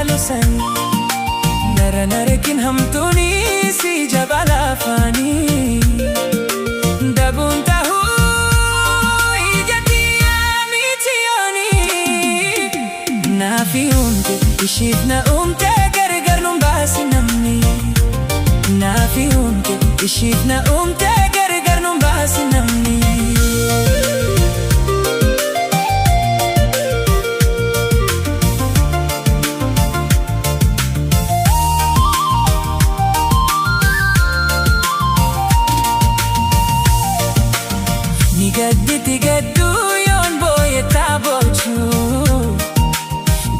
jaalu sanii. Nara narkin hamtuuni si jaba lafaanii. Dabuun tahuu ija tiyyaa miti. Naafi uumte, ishiif na uumte, gargar nun baasi namni. Naafi uumte, ishiif na uumte, gargar nun baasi namni. Ni gadditi gadduu yoon booyettaa boocuu.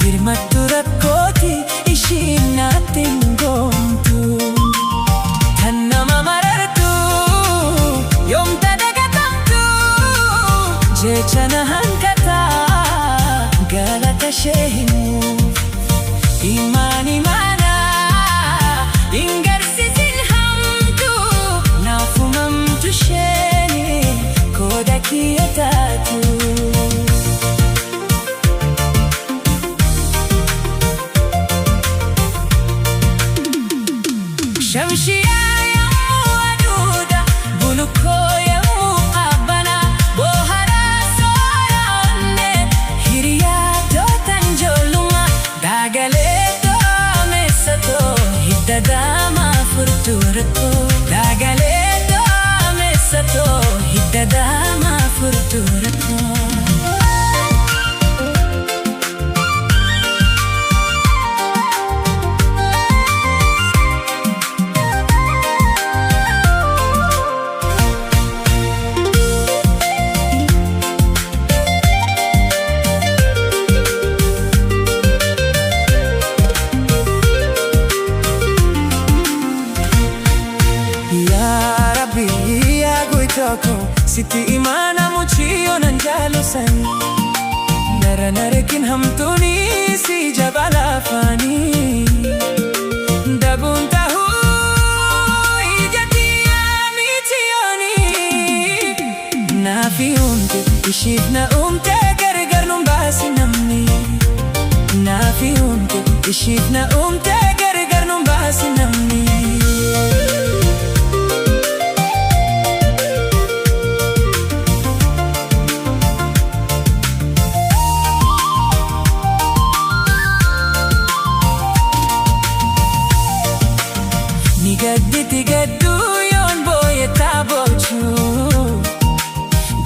Birmattu rakkooti ishiin naatti hin goomtu. Tan nama marartu yoomta dagatamtu. Jecha na hanqataa galata ishee himuuf. Imaan imaanaa hin garsiisin hamtu. Naaf uumamtu isheen qooda kiyya taatu. Shamshiyaa yommuu aduudha, bulukkoo yommuu qabbanaa, booharaa soora onnee, hiriyaa tootan ijoollummaa, daagalee toomeessatoo, hidda daamaa furtuu rakkoo. Daagalee toomeessatoo, hidda daamaa furtuu rakkoo. Yaa Rabbi, yaa goytaa koo, sitti imaana muchiyyoo nan jaalu sanii. Nara narkin hamtuuni si jaba lafaanii. Dabuun tahuu ija tiyyaa miti. Naafi uumte, ishiif na uumte, gargar nun baasi namni. Naafi uumte, ishiif na uumte, gargar nun baasi namni. Ni gadditi gadduu yoon booyettaa boocuu.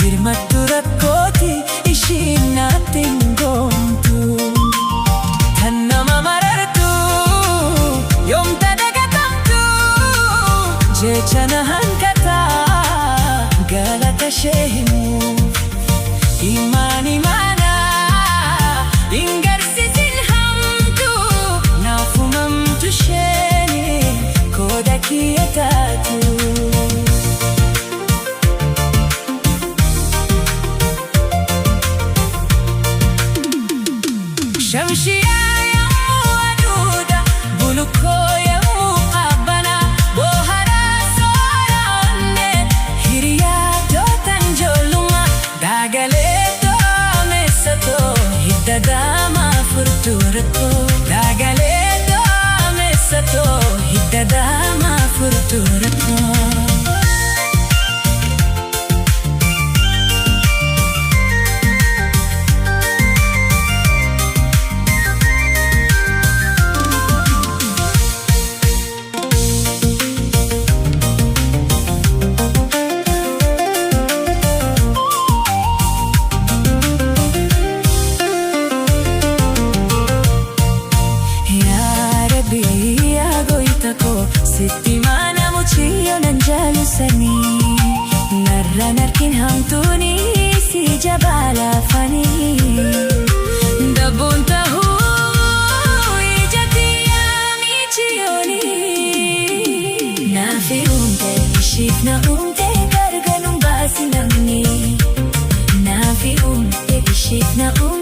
Birmattu rakkooti ishiin naatti hin goomtu. Tan nama marartu yoomta dagatamtu. Jecha na hanqataa galata ishee himuuf. Imaan imaanaa hin garsiisin hamtu. Naaf uumamtu isheen qooda kiyya taatu. Shamshiyaa yommuu aduudha, bulukkoo yommuu qabbanaa, booharaa soora onnee, hiriyaa tootan ijoollummaa, daagalee toomeessatoo, hidda daamaa furtuu rakkoo. Daagalee toomeessatoo, hidda daamaa furtuu rakkoo. Yaa Rabbi, yaa goyta koo, sitti maana muchiyyoo nan jaalu sanii. Narra narkin hamtuuni si jabaa laafanii. Dabuun tahuu ija tiyyaa michiyooni. Naafi uumte, ishiif na uumte, gargar nun baasi namni. Naafi uumte, ishiif na uumte.